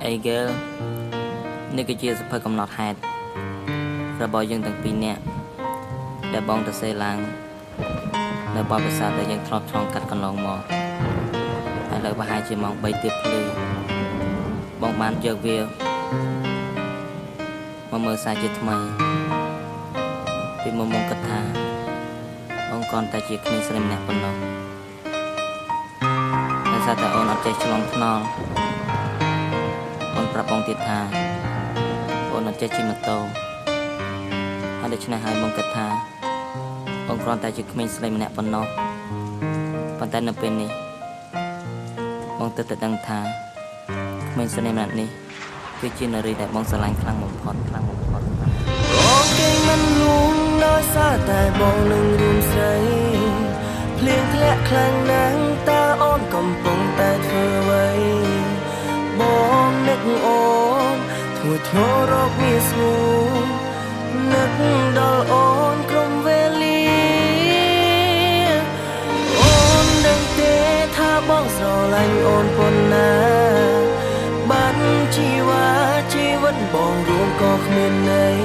Hey girl នេះគឺជាសៀវភៅកំណត់ហេតុរបស់យើងទាំងពីរនាក់ដែលបងទៅសេឡើងនៅបទពិសោធន៍ដែលយើងធ្លាប់ឆ្លងកាត់កន្លងមកហើយឥឡូវប្រហែលជាម៉ោង3ទៀតភ្លឺបងបានយកវាមកមើលសារជាថ្មីពីមុនមកគិតថាបងគ្រាន់តែជាក្មេងស្រីម្នាក់ប៉ុណ្ណោះដោយសារតែអូនអត់ចេះឆ្លងថ្នល់ អូនប្រាប់បងទៀតថាអូនអត់ចេះជិះម៉ូតូហើយដូច្នេះហើយបងគិតថាអូនគ្រាន់តែជាក្មេងស្រីម្នាក់ប៉ុណ្ណោះប៉ុន្តែនៅពេលនេះបងទើបតែដឹងថាក្មេងស្រីម្នាក់នេះគឺជានារីដែលបងស្រឡាញ់ខ្លាំងបំផុតខ្លាំងបំផុត បងគេងមិនលួងដោយសារតែបងនឹងរួមស្រីភ្លៀងធ្លាក់ខ្លាំងណាស់តើអូនកំពុងតែធ្វើអ្វីបងនឹកអូនធ្វើធ្ងររកមានស្ងួននឹកដល់អូនក្រុមវេលាអូនដឹងទេថាបងស្រឡាញ់អូនប៉ុណ្ណា បានជីវ៉ាជីវិតបងរួមក៏គ្មានន័យ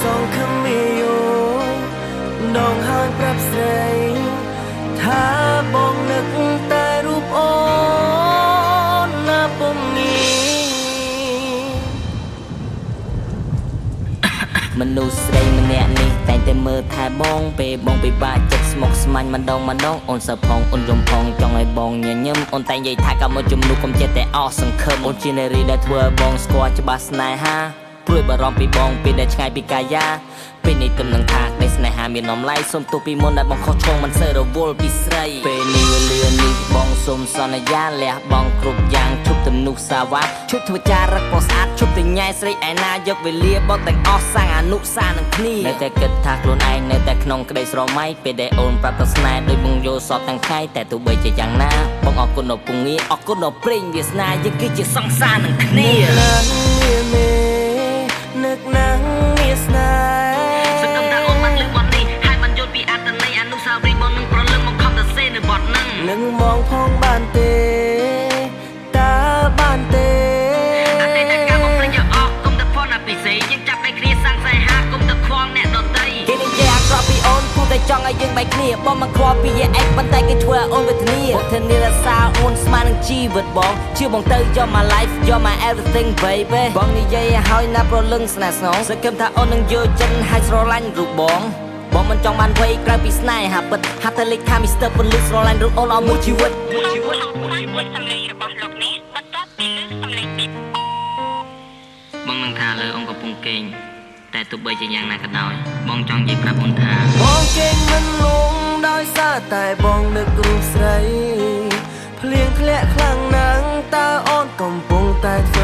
សងខំមីយោដងហើយប្រាប់ស្រី ថាបងនឹកតែរូបអូនណាពុំងារ មនុស្សស្រីម្នាក់នេះតែងតែមើលថែបងពេលបងពិបាកចិត្តស្មុកស្មាញម្ដងម្ដងអូនសើផងអូនយំផងចង់ឲ្យបងញញឹមអូនតែងនិយាយថាកាមកជំនួសកុំចេះតែអស់សង្ឃឹមអូនជានារីដែលធ្វើឲ្យបងស្គាល់ច្បាស់ស្នេហាព្រួយបារម្ភពីបងពេលដែលឆ្ងាយពីកាយាពេលនេះទំនឹងថាក្តីស្នេហាមានតម្លៃសុំទោសពីមុនដែលបងខុសឆ្គងមិនសូវរវល់ពីស្រីពេលនេះវេលានេះបងសុំសន្យាលះបងគ្រប់យ៉ាងឈប់ទំនុះសាវ៉ាឈប់ធ្វើចារឹកពណ៌ស្អាតឈប់ទៅញ៉ែស្រីឯណាយកវេលាបងទាំងអស់សាងអនុសាសន៍នឹងគ្នានៅតែគិតថាខ្លួនឯងនៅតែក្នុងក្តីស្រមៃពេលដែលអូនប្រាប់ទៅស្នេហ៍ដូចបងយល់សពទាំងថ្ងៃតែទោះបីជាយ៉ាងណាបងអរគុណដល់ពងងារអរគុណដល់ព្រេងវាសនាយើងគឺជាសង្សារនឹងគ្នា នឹកណាស់មានមេនឹកណាស់មានស្នេហ៍ សង្ឃឹមថាអូនបានលឺបទនេះហើយបានយល់ពីអត្ថន័យអនុស្សាវរីយ៍បងនឹងប្រលឹងមកខំទៅសេនៅបទហ្នឹង នឹងមកផងបានទេតើបានទេ អតីតកាលមកព្រេងយកអស់គុំតែផនអភិសេកយើងចាប់ដៃគ្នាសាងស្នេហាគុំតែខ្វល់អ្នកដទៃគេនិយាយអាក្រក់ពីអូនគូតែចង់ឲ្យយើងបែកគ្នាបងមិនខ្វល់ពីយាឯងប៉ុន្តែគេធ្វើឲ្យអូនវេទនាបងធានារក្សាអូនស្មើនឹងជីវិតបងជឿបងទៅយក my life យក my everything, baby បងនិយាយឲ្យហើយណាប្រលឹងស្នេហ៍ស្នងសង្ឃឹមថាអូននឹងយល់ចិត្តហើយស្រឡាញ់រូបបងបងមិនចង់បានវ័យក្រៅពីស្នេហាពិតហាត់ទៅលេខថា Mr. ពន្លឺស្រឡាញ់រូបអូនអស់មួយជីវិត មួយសំឡេងរបស់លោកអ្នកបន្ទាប់ពីឮសំឡេងពី បងនឹងថាលើអង្គកំពុងគេងតែទោះបីជាយ៉ាងណាក៏ដោយបងចង់និយាយប្រាប់អូនថា បងគេងមិនលងដោយសារតែបងនឹករូបស្រីភ្លៀងធ្លាក់ខ្លាំងណាស់តើអូនកំពុងតែធ្វើ